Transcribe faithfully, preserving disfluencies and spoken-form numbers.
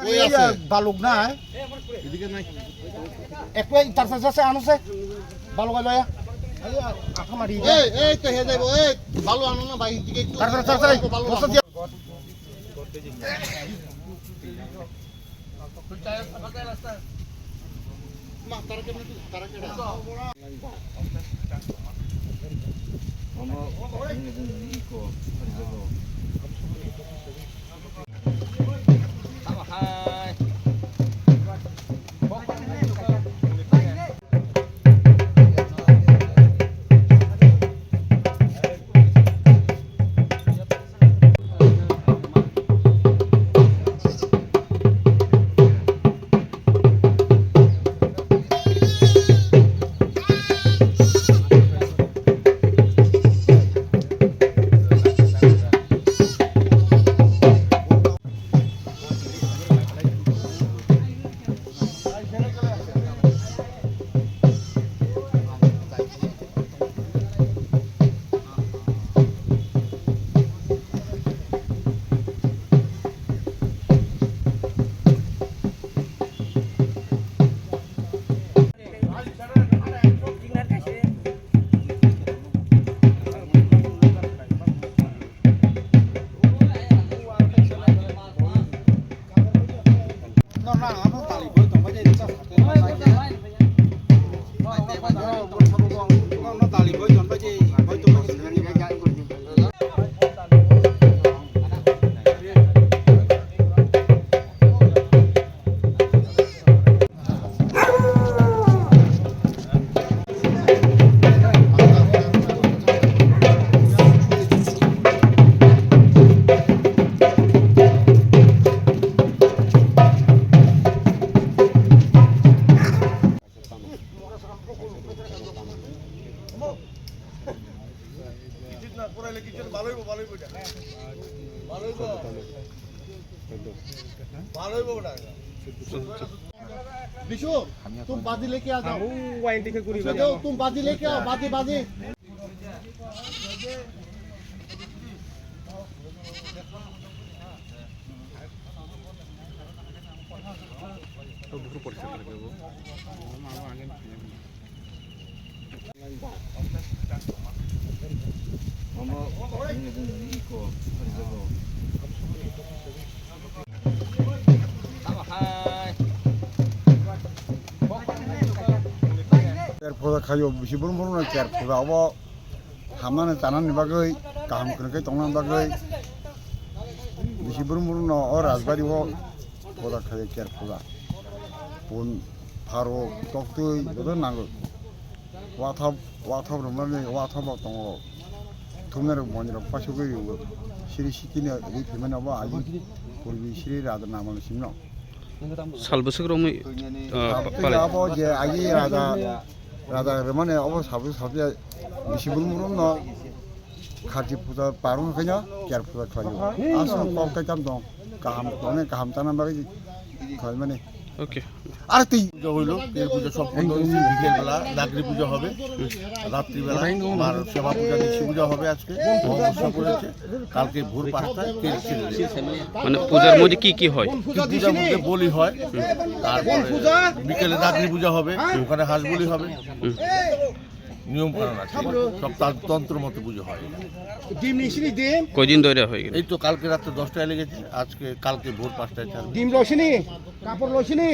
কই আছে? বালুক নাই। এদিকে নাই। একটু এই তার সাথে সাথে আনো সে। বালুক আলো ইয়া। এই, আঠা মারি। এই, এই তো হে যাইবো, এই বালু আনো না ভাই, এদিকে একটু। তার, তার, তার, তার, এই বালু বসো আনো। দিয়া। बिशु, तुम बाजी लेके आ जाओ। वो वाइन दिखे गुरी तुम बाजी लेके आओ, बाजी, बाजी। Ker phoda khayo bisi brum brum na ker phoda obo. Hamnani chanani bagwi, kaham kwrwngkhe tongnani bagwi, bisi brum brumno o rajbari o phoda khaio ker phoda. Pun pharo toktwi bodo nango. Wathap, wathap rwmani wathap bo tongo. Thumnai rok boni rok pasugwi rwo. Siri sikini rwi phimani obo ali purbi siri raja namani simno. Sal bwswk romwi, ah, Sal bwswk palai. Abo je agi raja, raja rwmani obo sal bwswk sal bwswk bisi brum brum no kharchi puja parung khaino ker puja khlaio. Aswk kok kai kam dong, kaham tongni kaham chana bagwi khlaimani. Okay. Arti. পুজো হইলো, তেল পুজো সম্পন্ন হয়েছে, বিকেলবেলা নাগরি পুজো হবে, রাত্রিবেলা মার সেবা পূজা, নিশি পূজা হবে আজকে, মহোৎসব রয়েছে, কালকে ভোর পাঁচটায় তেল ছেড়ে দেবে। মানে পূজার মধ্যে কি কি হয়? কি পূজার মধ্যে বলি হয়, তারপরে বিকেলে নাগরি পূজা হবে, ওখানে হাঁস বলি হবে। নিয়ম কানুন আছে, সব তার তন্ত্র মতো পুজো হয়। ডিম নিছিনি ডিম? কয়দিন ধরে হয়ে গেল? এই তো কালকে রাত্রে দশটায় লেগেছে, আজকে, কালকে ভোর পাঁচটায় চালু। ডিম লইছিনি? কাপড় লইছিনি?